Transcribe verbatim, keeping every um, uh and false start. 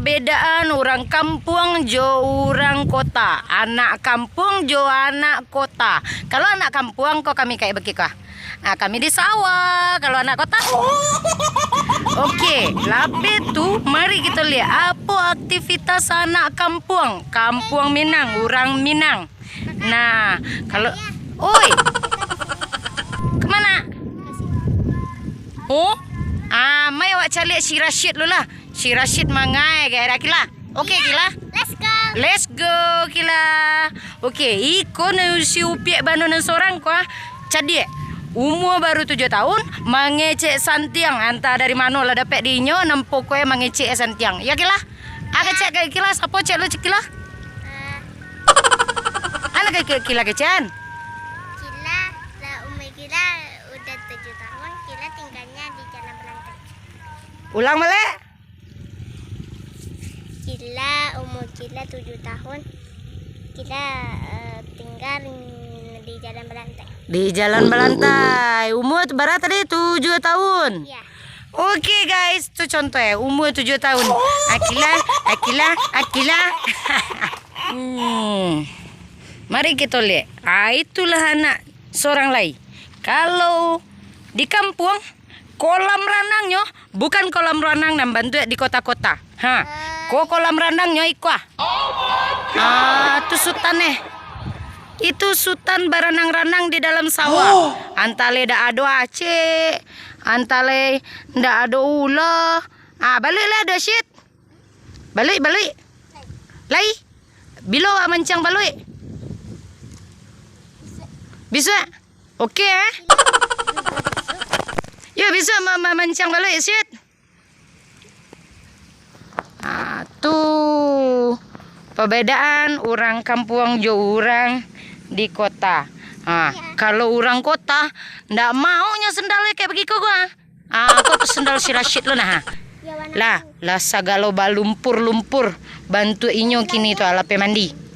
Papedaan urang kampuang jo urang kota. Anak kampuang jo anak kota. Kalau anak kampuang ko kami kayak bagi ko. Nah, kami di sawah, kalau anak kota. Oke, lapeh tu mari kita lihat apa aktivitas anak kampuang. Kampuang Minang, urang Minang. Nah, kalau, oi. Kemana? Oh? Ah, mai awak caliak si Rashid lu lah. Si Rashid mangai ke dah Kila. Oke, Kila. Let's go. Let's go, Kila. Oke, iko nan si Upiak bano nan sorang ko, ah. Cadiak. Umua baru tujuah tahun, mangecek santiang. Antah dari mano lah dapek di inyo, nan pokoknyo mangecek santiang. Ya, Kila? Ah, kecek ka Kila, sapo cek lu, cek Kila? Anak ka Kila kecekan? Kila, lah umur Kila udah tujuah tahun, Kila tinggalnya di Jalan Belantai. Ulang balik. Kila, umur Kila tujuah tahun. Kila, eh, tinggal di Jalan Belantai. Di Jalan Belantai. Umur tu bara tadi? Tujuah tahun? Ya. Oke, guys, tu contoh ya, umur tujuah tahun. Akila, Akila, Akila. Hmm. Mari kita lihat. Ah, itulah anak sorang lai. Kalau di kampuang, kolam ranangnyo bukan kolam ranang nan bantuak di kota-kota. Ha, ko kolam ranangnyo iko ah. Ah, tu Sutan eh. Itu Sutan baranang-ranang di dalam sawah. Antah le dak ado acek, antah le dak ado ulo. Ah, baluik lah ado shit. Baluik, baluik. Lai. Bilo awak mancang baluik? Bisuak? Oke, eh? Yo, bisuak ma-, ma-, mancang baluik, shit. Ah, tu pabedaan urang kampuang jo urang di kota. Ah, kalau urang kota, ndak mau nyo sandal kayak begitu gua. Ah, ko tu sandal si Rashid lo nah. Lah, lah sagalo balumpur-lumpur bantuak inyo kini tu, ah, lapeh mandi.